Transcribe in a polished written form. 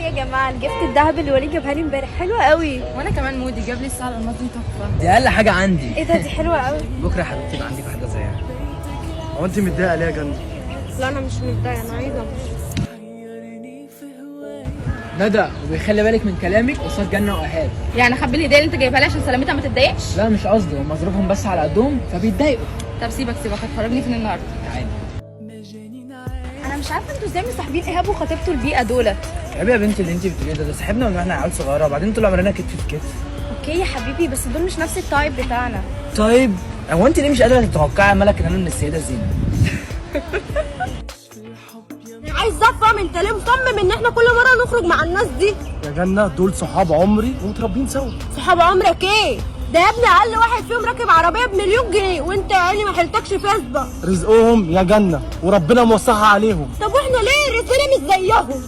يا جماعه، ال gift الذهب اللي وليد جابها لي امبارح حلوة قوي. وانا كمان مودي جاب لي الساعة الالماس دي تحفه. دي اقل حاجة عندي. ايه ده؟ دي حلوة قوي. بكره يا حبيبتي يبقى عندك واحدة زيها. هو انت متضايقة ليه يا جنة؟ لا، انا مش متضايقه، انا عايزه امشي. ندى، وبيخلي بالك من كلامك قصاد جنة وايهاب. يعني اخبي الهدية اللي انت جايبها لي عشان سلامتها ما تتضايقش؟ لا، مش قصدي، هم ظروفهم بس على قدهم فبيتضايقوا. طب سيبك سيبك، هتخرجني فين النهارده؟ تعالي. انا مش عارفه انتوا ازاي مصاحبين ايهاب وخطيبته البيئة دولت. عيب يا بنتي اللي انت بتقوليه ده، ده صاحبنا من واحنا عيال صغيره، وبعدين طول عمرنا كتف في كتف. okay يا حبيبي، بس دول مش نفس ال type بتاعنا. طيب هو انت ليه مش قادرة تتوقعي يا ملك ان انا من السيدة زينب؟ عايز افهم انت ليه مصمم ان احنا كل مرة نخرج مع الناس دي؟ يا جنة دول صحاب عمري ومتربيين سوا. صحاب عمرك ايه ده يا ابني؟ اقل واحد فيهم راكب عربية بمليون جنيه، وانت يا عيني ما حيلتكش فيسبا. رزقهم يا جنة وربنا موسعها عليهم. طب واحنا ليه رزقنا مش زيهم؟